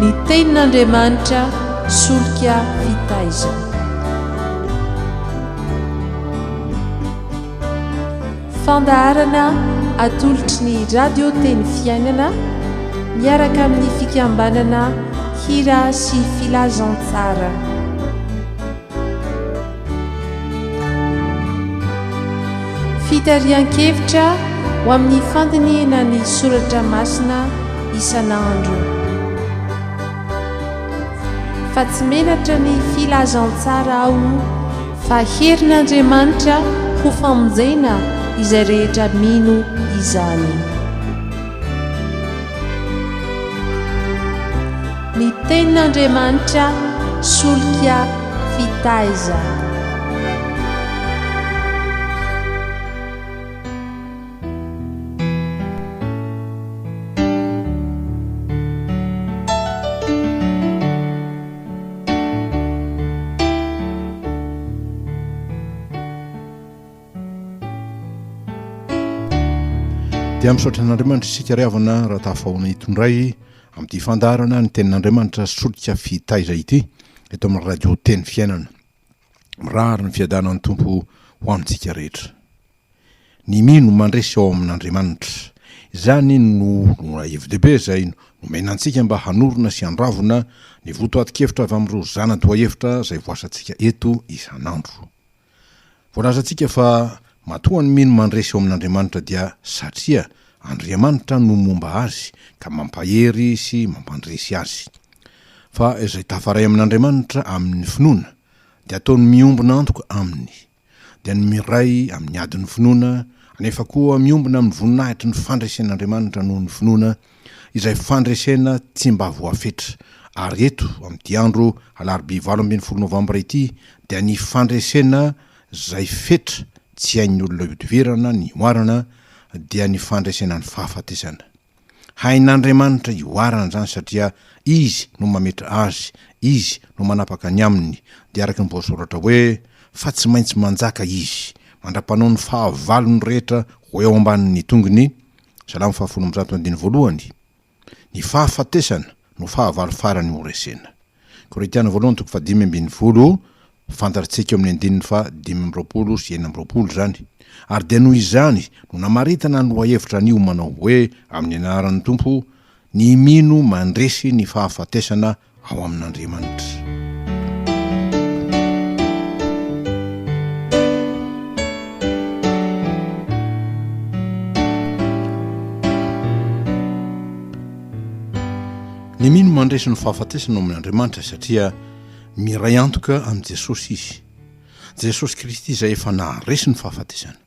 Ny Tenin'Andriamanitra solika fitaizana. Fandaharana atolotry ny Radio Teny Fiainana miaraka amin'ny fikambanana Hira sy Filazantsara. Fitarihan-kevitra ho amin'ny fandinihina ny soratra masina isan'andro. Fa tsy menatra ny filazantsara aho fa herin'Andriamanitra ho famonjena izay rehetra mino izany. Ny Tenin'Andriamanitra solika fitaizana. Dia misaotra an'Andriamanitra isika ry havana raha tafahoana eto indray amin'ity fandaharana ny tenin'Andriamanitra solika fitaiza ity eto amin'ny radio Teny Fiainana. Mirary ny fiadanan'ny Tompo ho amintsika rehetra. Ny mino mandresy ao amin'Andriamanitra. Izany no hevi-dehibe izay nomena antsika mba hanorina sy handravona ny votoatin-kevitra avy amin'ireo zana-dohahevitra izay voasantsika eto isan'andro. Voalazantsika fa matoa ny mino mandresy ao amin'Andriamanitra dia satria Andriamanitra no momba azy ka mampahery sy mampandresy azy. Fa izay tafaray amin'Andriamanitra amin'ny finoana dia ataony miombona antoka aminy. dia ny miray amin'ny adin'ny finoana, anefa koa miombona amin'ny voninahitry ny fandresen'Andriamanitra noho ny finoana, izay fandresena tsy mba voafetra. Ary eto, amin'ity andro alarobia 18 novambra ity, dia ny fandresena izay fetra tsy hain'ny olona ihodivirana ny ihoarana, dia ny fandresena ny fahafatesana. Hain'Andriamanitra ihoarana izany satria Izy no mametra azy, Izy no manapaka ny aminy, dia araka ny voasoratra hoe, Fa tsy maintsy manjaka Izy, mandra-panao ny fahavalony rehetra ho eo ambanin'ny tongony, Salamo fahafolo ambizato andininy voalohany. Ny fahafatesana no fahavalo farany horesena. Korintiana voalohany toko fahadimy ambin'ny folo, fantatrtsika eo amin'ny andininy faha 25 sy 26 izany. Ary dia noho izany no namaritana ny lohahevitra anio manao hoe amin'ny anaran'ny Tompo, ny mino mandresy ny fahafatesana ao amin'Andriamanitra. Ny mino mandresy ny fahafatesana ao amin'Andriamanitra satria miray antoka amin'i Jesosy izy. Jesosy Kristy izay efa naharesy ny fahafatesana.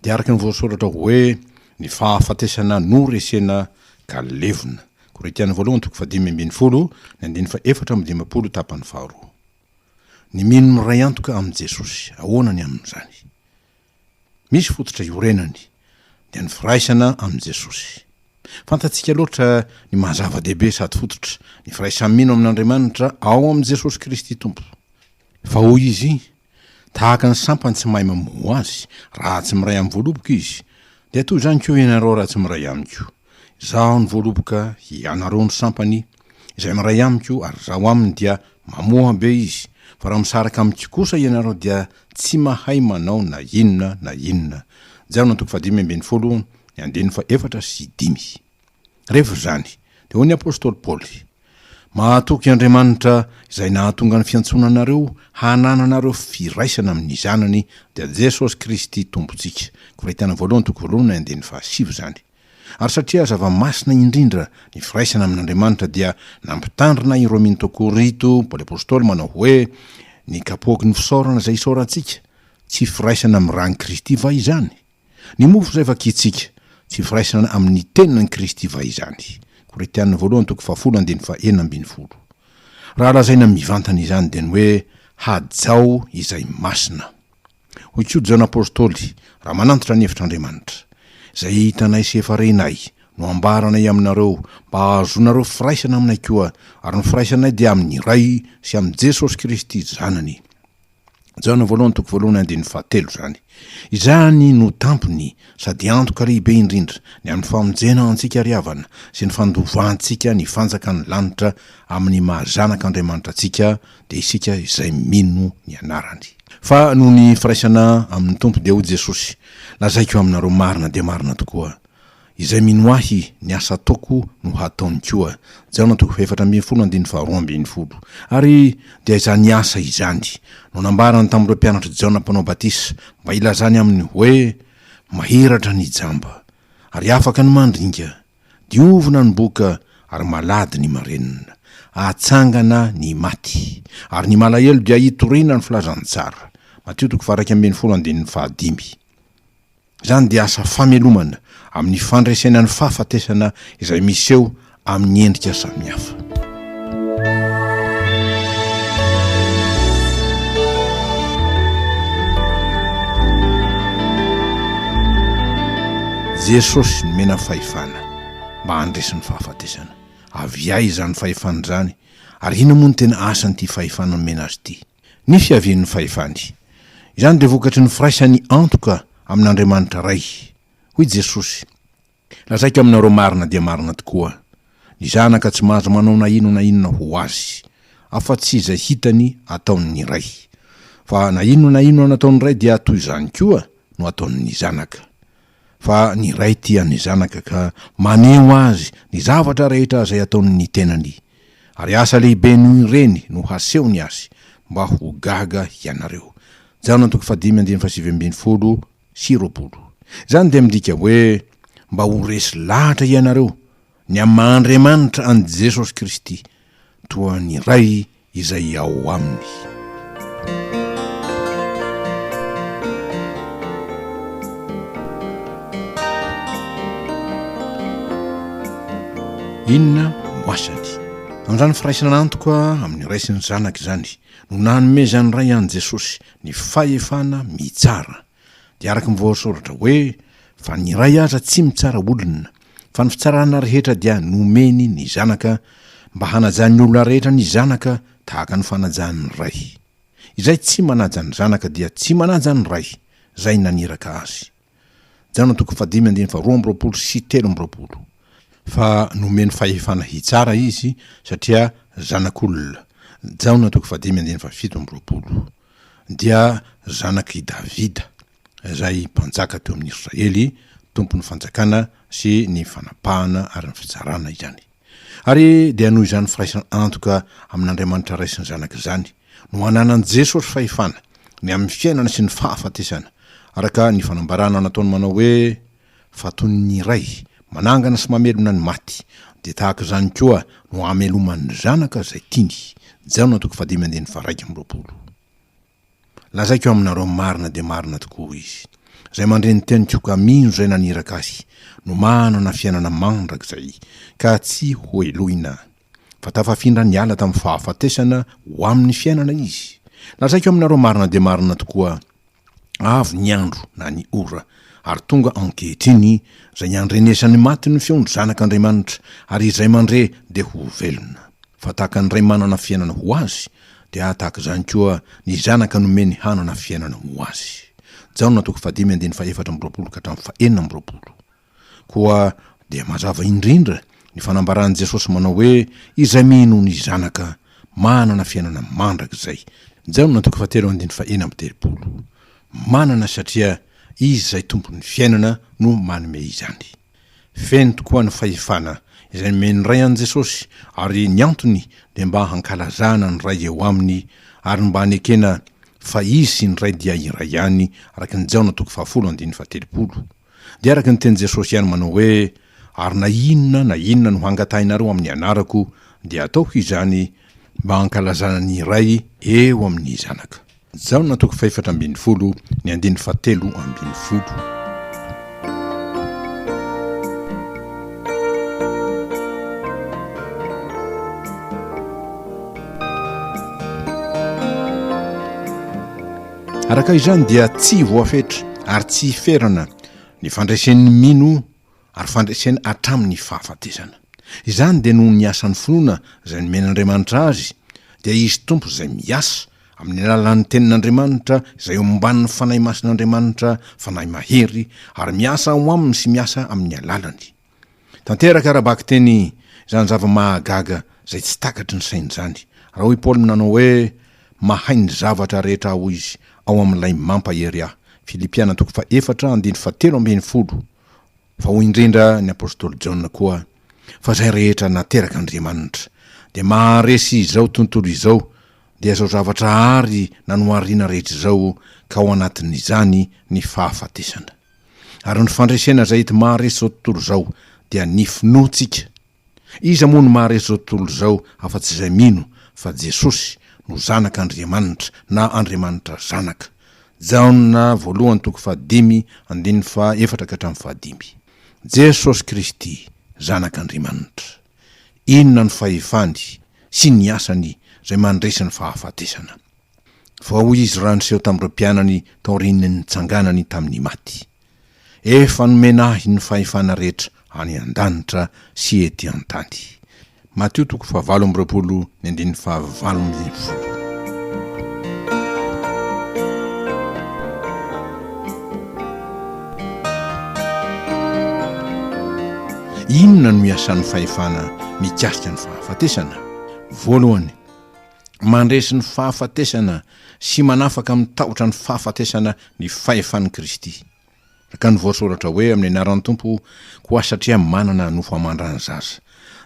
Dia araka ny voasoratra hoe ny fahafatesana no resena ka levona. Korintiana voalohany toko fahadimy ambin'ny folo, ny andininy faha-54 tapany faharoa. Ny mino miray antoka amin'i Jesosy, ahoana ny amin'izany? Misy fototra iorenany, dia ny firaisana amin'i Jesosy. Fantatsika loatra ny maha zava-dehibe sady fototra ny firaisamino amin'Andriamanitra ao amin'i Jesosy Kristy Tompo. Fa hoy Izy, Tahaka ny sampany tsy mahay mamoa ho azy, raha tsy miray amin'ny voaloboka izy, dia toy izany koa ianareo raha tsy miray amiko. Izaho no voaloboka, ianareo no sampany, izay miray amiko ary izaho aminy dia mamoa be izy, fa raha misaraka amiko kosa ianareo dia tsy mahay manao na inona na inona. Jaona toko fahadimy ambin'ny folo, ny andininy fahefatra sy dimy. Rehefa izany, dia hoy ny apostoly Paoly, Mahatoky Andriamanitra izay nahatonga ny fiantsoana anareo hanananareo firaisana amin'ny Zanany, dia Jesosy Kristy Tompontsika. Korintiana voalohany toko voalohany andininy fahasivy izany. Ary satria zava-masina indrindra ny firaisana amin'Andriamanitra dia nampitandrina ireo mino tao Korinto Paoly apostoly manao hoe, Ny kapoaky ny fisaorana izay isaorantsika, tsy firaisana amin'ny ran'i Kristy va izany? Ny mofo izay vakintsika, tsy firaisana amin'ny tenan'i Kristy va izany? Korintiana voalohany toko fahafolo andininy faha-16. Raha lazaina mivantana izany dia ny hoe hajao izay masina. Hoy koa Jaona Apostoly raha manantitra ny hevitr'Andriamanitra, Izay hitanay sy efa renay no ambaranay aminareo mba hahazoanareo firaisana aminay koa, ary ny firaisanay dia amin'ny Ray sy amin'i Jesosy Kristy Zanany. Jaona voalohany toko voalohany andininy fahatelo izany. Izany no tampony sady antoka lehibe indrindra ny amin'ny famonjena antsika ry havana sy ny fandovantsika ny fanjakan'ny lanitra amin'ny maha zanak'Andriamanitra antsika dia isika izay mino ny anarany. Fa noho ny firaisana amin'ny Tompo dia hoy Jesosy, Lazaiko aminareo marina dia marina tokoa, Izay mino Ahy, ny asa ataoko no hataony koa. Jaona toko fahefatra ambinifolo andininy faharoa ambinifolo. Ary dia izany asa izany no nambarany tamin'ireo mpianatr'i Jaona Mpanao Batisa mba hilazany aminy hoe, Mahiratra ny jamba, ary afaka ny mandringa, diovina ny boka, ary malady ny marenina. Atsangana ny maty, ary ny malahelo dia hitoriana ny filazantsara. Matio toko faha-iraika ambinifolo andininy fahadimy. Izany dia asa famelomana amin'ny fandresena ny fahafatesana izay miseho amin'ny endrika samihafa. Jesosy nomena fahefana mba handresy ny fahafatesana. Avy aiza izany fahefana izany ary inona moa no tena asan'ity fahefana nomena azy ity? Ny fiavian'ny fahefany. Izany dia vokatry ny firaisany antoka amin'Andriamanitra Ray. Hoy Jesosy, Lazaiko aminareo marina dia marina tokoa, ny Zanaka tsy mahazo manao na inona na inona ho azy, afa-tsy izay hitany ataon'ny Ray. Fa na inona na inona nataon'ny Ray dia toy izany koa no ataon'ny Zanaka. Fa ny Ray tia ny Zanaka ka maneho Azy ny zavatra rehetra izay ataon'ny tenany, ary asa lehibe noho ireny no hasehony Azy, mba ho gaga hianareo. Jaona toko fahadimy andininy fahasivy 25. Izany dia midika hoe mba ho resy lahatra hianareo ny amin'ny maha Andriamanitra an'i Jesosy Kristy, toa ny Ray izay ao aminy. Inona no asany? Amin'izany firaisana antoka amin'ny Ray sy ny Zanaka izany no nanomezan'ny Ray an'i Jesosy ny fahefana mitsara. Dia araka ny voasoratra hoe, Fa ny Ray aza tsy mitsara olona, fa ny fitsarana rehetra dia nomeny ny Zanaka, mba hanajan'ny olona rehetra ny Zanaka tahaka ny fanajany ny Ray. Izay tsy manaja ny Zanaka dia tsy manaja ny Ray, izay naniraka Azy. Jaona toko fahadimy andininy faharoa amby 22 sy 23. Fa nomeny fahefana hitsara Izy, satria Zanak'olona. Jaona toko fahadimy andininy fahafito amby 20. dia zanak' i Davida, izay mpanjaka teo amin' Israely, tompon' ny fanjakana sy ny fanapahana ary ny fitsarana izany. Ary dia noho izany firaisana antoka amin' Andriamanitra Ray sy ny Zanaka izany no ananan'i Jesosy fahefana ny amin' ny fiainana sy ny fahafatesana, araka ny fanambarana nataony manao hoe, Fa toy ny Ray manangana sy mamelona ny maty, dia tahaka izany koa no hameloman'ny Zanaka izay tiany. Jaona toko fahadimy andininy faha-21. Lazaiko aminareo marina dia marina tokoa, hoy Izy, izay mandre ny teniko ka mino izay naniraka Ahy no manana fiainana mandrakizay, ka tsy hohelohina, fa tafafindra niala tamin'ny fahafatesana ho amin'ny fiainana izy. Lazaiko aminareo marina dia marina tokoa, Avy ny andro na ny ora, ary tonga ankehitriny, izay handrenesan'ny maty ny feon'ny Zanak'Andriamanitra, ary izay mandre dia ho velona. Fa tahaka ny Ray manana fiainana ho azy, dia tahaka izany koa ny Zanaka nomeny hanana fiainana ho azy. Jaona toko fahadimy andininy fahefatra amby 20 ka hatramin'ny fahenina amby 20. Koa dia mazava indrindra ny fanambaran'i Jesosy manao hoe, Izay mino ny Zanaka manana fiainana mandrakizay. Jaona toko fahatelo andininy fahenina amby 30. Manana satria Izy izay Tompon'ny fiainana no manome izany. Feno tokoa ny fahefana izay nomen'ny Ray an'i Jesosy ary ny antony dia mba hankalazana ny Ray eo aminy ary mba hanekena fa Izy sy ny Ray dia iray ihany araka ny Jaona toko fahafolo andininy fahatelopolo. Dia araka ny tenin'i Jesosy ihany manao hoe, Ary na inona na inona no hangatahinareo amin'ny anarako, dia ataoko izany mba hankalazana ny Ray eo amin'ny Zanaka. Jaona toko fahefatra ambinifolo, ny andininy fahatelo ambinifolo. Araka izany dia tsy voafetra ary tsy ferana ny fandresen'ny mino ary fandresena hatramin'ny fahafatesana. Izany dia noho ny asan'ny finoana izay nomen'Andriamanitra azy, dia Izy Tompo izay miasa. Amin'ny alalan'ny Tenin'Andriamanitra izay omban'ny Fanahy Masin'Andriamanitra, Fanahy mahery, ary miasa ao aminy sy miasa amin'ny alalany. Tanteraka ara-bakiteny izany zava-mahagaga izay tsy takatry ny saina izany. Raha hoy Paoly nanao hoe, Mahay ny zavatra rehetra aho izy ao amin'ilay mampahery ahy. Filipiana toko fahefatra andininy fahatelo ambin'ny folo. Fa hoy indrindra ny apostoly Jaona koa, Fa izay rehetra naterak'Andriamanitra, dia maharesy izao tontolo izao, dia izao zavatra àry nanoharina rehetra izao, ka ao anatin'izany ny fahafatesana. Ary ny fandresena izay enti-maharesy izao tontolo izao dia ny finoantsika. Iza moa no maharesy izao tontolo izao afa-tsy izay mino fa Jesosy no Zanak'Andriamanitra na Andriamanitra Zanaka? Jaona voalohany toko fahadimy andininy fahaefatra ka hatramin'ny fahadimy. Jesosy Kristy Zanak'Andriamanitra. Inona no fahefany sy ny asany izay mandresy ny fahafatesana? Fa hoy izy raha niseho tamin'ireo mpianany taorian'ny nitsanganany tamin'ny maty, Efa nomena ahy ny fahefana rehetra any an-danitra sy ety an-tany. Matio toko fahavalo amby roapolo ny andininy fahavalo ambin'ny folo. Inona no iasan'ny fahefana mikasika ny fahafatesana? Voalohany, Mandresy ny fahafatesana sy manafaka amin'ny tahotra ny fahafatesana ny fahefan'i Kristy. Araka ny voasoratra hoe, Amin'ny anaran'ny Tompo, koa satria manana nofo aman-dra ny zaza,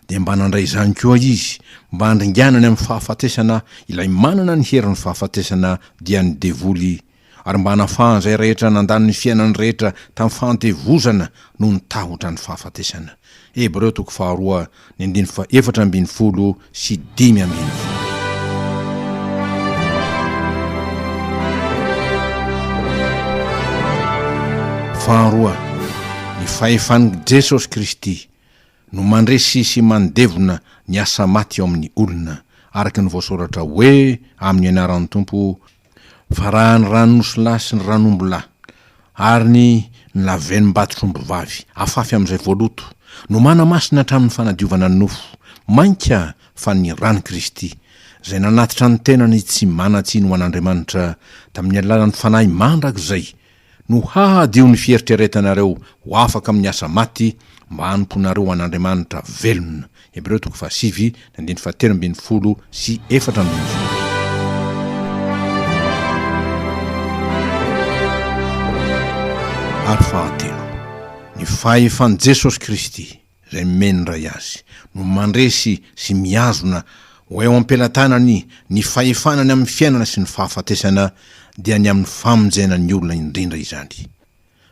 dia mba nandray izany koa izy, mba handringanany amin'ny fahafatesana ilay manana ny herin'ny fahafatesana, dia ny devoly, ary mba hanafahany izay rehetra nandany ny fiainany rehetra tamin'ny fahandevozana noho ny tahotra ny fahafatesana. Hebreo toko faharoa, ny andininy fahefatra ambin'ny folo sy 15. Faharoa, ny fahefan'i Jesosy Kristy no mandresy sy mandevona ny asa maty ao amin'ny olona, araka ny voasoratra hoe, Amin'ny anaran'ny Tompo, Fa raha ny ran'osilahy sy ny ran'ombilahy ary ny ny lavenom-batotr'ombivavy afafy amin'izay voaloto no manamasina hatramin'ny fanadiovana ny nofo, mainka fa ny ran'i Kristy, izay nanatitra ny tenany tsy manan-tsiny ho an'Andriamanitra tamin'ny alalan'ny Fanahy mandrakizay, no hahadio ny fieritreretanareo ho afaka amin'ny asa maty mba hanompoanareo an'Andriamanitra velona. Hebreo toko fahasivy, ny andininy fahatelo ambin'ny folo sy 14. Ary fahatelo, ny fahefan'i Jesosy Kristy, izay nomen'ny Ray Azy, no mandresy sy mihazona ho eo am-pelatanany ny fahefana ny amin'ny fiainana sy ny fahafatesana, dia ny amin'ny famonjena ny olona indrindra izany.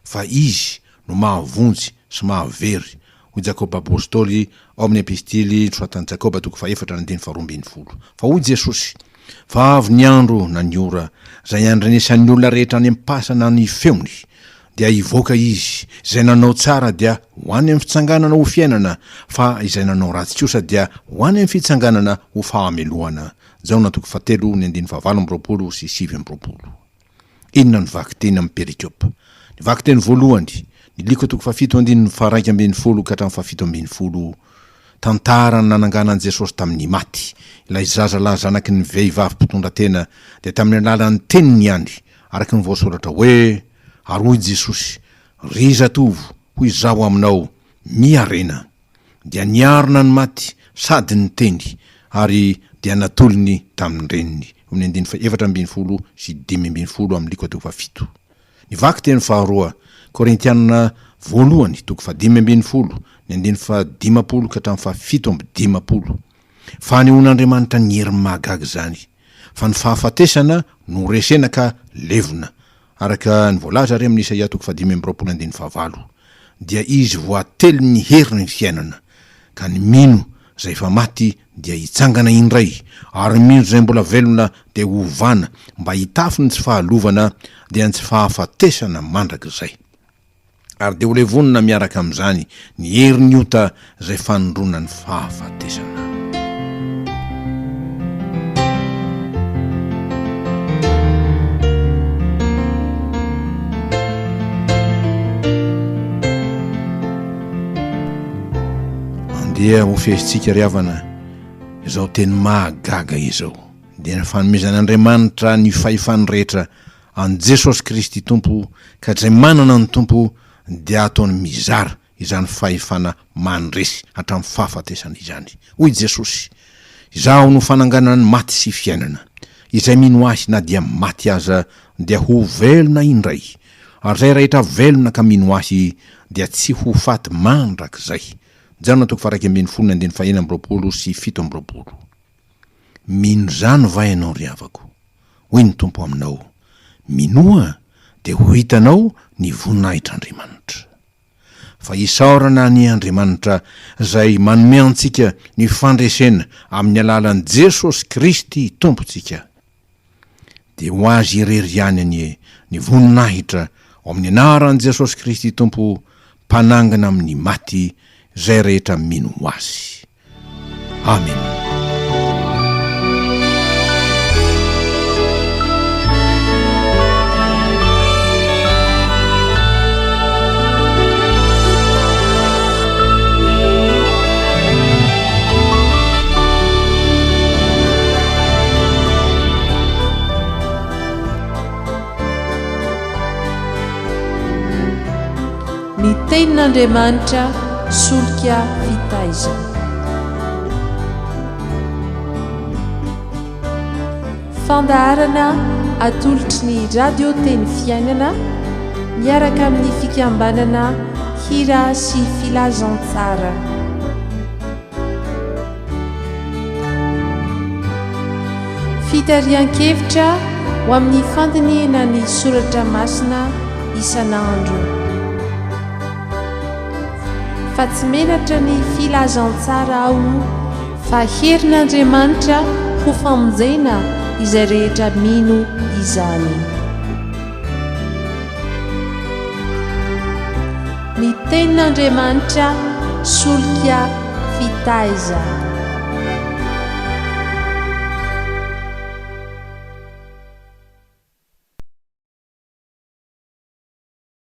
Fa Izy no mahavonjy sy mahavery, hoy Jakoba Apostoly ao amin'ny Epistily nosoratan'i Jakoba toko fahefatra andininy faharoa ambin'ny folo. Fa hoy Jesosy, Fa avy ny andro na ny ora izay handrenesan'ny olona rehetra any am-pasana ny feony, dia hivoaka izy, izay nanao tsara dia ho any amin'ny fitsanganana ho fiainana, fa izay nanao ratsy kosa dia ho any amin'ny fitsanganana ho fahamelohana. Jaona toko fahatelo ny andininy fahavalo amby roapolo sy 29. Inona no vakiteny amin'ny perikopa? Ny vakiteny voalohany, ny Lioka toko fahafito andininy faha-11 ka hatramin'ny faha-17, tantara ny nananganan'i Jesosy tamin'ny maty, ilay zazalahy zanaky ny vehivavy mpitondra tena, dia tamin'ny alalan'ny teniny ihany, araka ny voasoratra hoe, Ary hoy Jesosy, Ry zatovo, hoy Izaho aminao, miharena. Dia niarina ny maty sady niteny, ary dia natolony tamin'ny reniny. Eo amin'ny andininy faha-14 sy 15 amin'ny Lioka toko fahafito. Ny vakiteny faharoa, Korintiana voalohany toko faha-15, ny andininy faha-50 ka hatramin'ny faha-57. Fanehoan'Andriamanitra ny heriny mahagaga izany, fa ny fahafatesana no resena ka levona, Araka ny voalaza ary amin'ny Isaia toko faha-25 andininy fahavalo, dia izy voatelin'ny herin'ny fiainana, ka ny mino izay efa maty dia hitsangana indray, ary ny mino izay mbola velona dia hovana mba hitafy ny tsy fahalovana, dia ny tsy fahafatesana mandrakizay. Ary dia ho levonina miaraka amin'izany ny herin'ny ota izay fanindroana ny fahafatesana. Andeha hofehezintsika ry havana izao teny mahagaga izao. Dia ny fanomezan'Andriamanitra ny fahefany rehetra an'i Jesosy Kristy Tompo, ka izay manana ny Tompo dia ataony mizara izany fahefana mandresy hatramin'ny fahafatesana izany. Hoy Jesosy, Izaho no fananganana ny maty sy fiainana. Izay mino Ahy na dia maty aza dia ho velona indray, ary izay rehetra velona ka mino Ahy dia tsy ho faty mandrakizay. Jaona toko faha 11 ny andininy faha 26 sy 27. Mino izany va ianao ry havako? Hoy ny Tompo aminao, Minoa dia ho hitanao ny voninahitr'Andriamanitra. Fa isaorana anie Andriamanitra izay manome antsika ny fandresena amin'ny alalan'i Jesosy Kristy Tompontsika. Dia ho Azy irery ihany anie ny voninahitra ao amin'ny anaran'i Jesosy Kristy Tompo mpanangana amin'ny maty izay rehetra mino Azy. Amena. Ny Tenin'Andriamanitra solika fitaizana. Fandaharana atolotry ny Radio Teny Fiainana miaraka amin'ny fikambanana Hira sy Filazantsara. Fitarihan-kevitra ho amin'ny fandinihana ny soratra masina isan'andro. Fa tsy menatra ny filazantsara aho fa herin'Andriamanitra ho famonjena izay rehetra mino izany. Ny tenin'Andriamanitra solika fitaizana.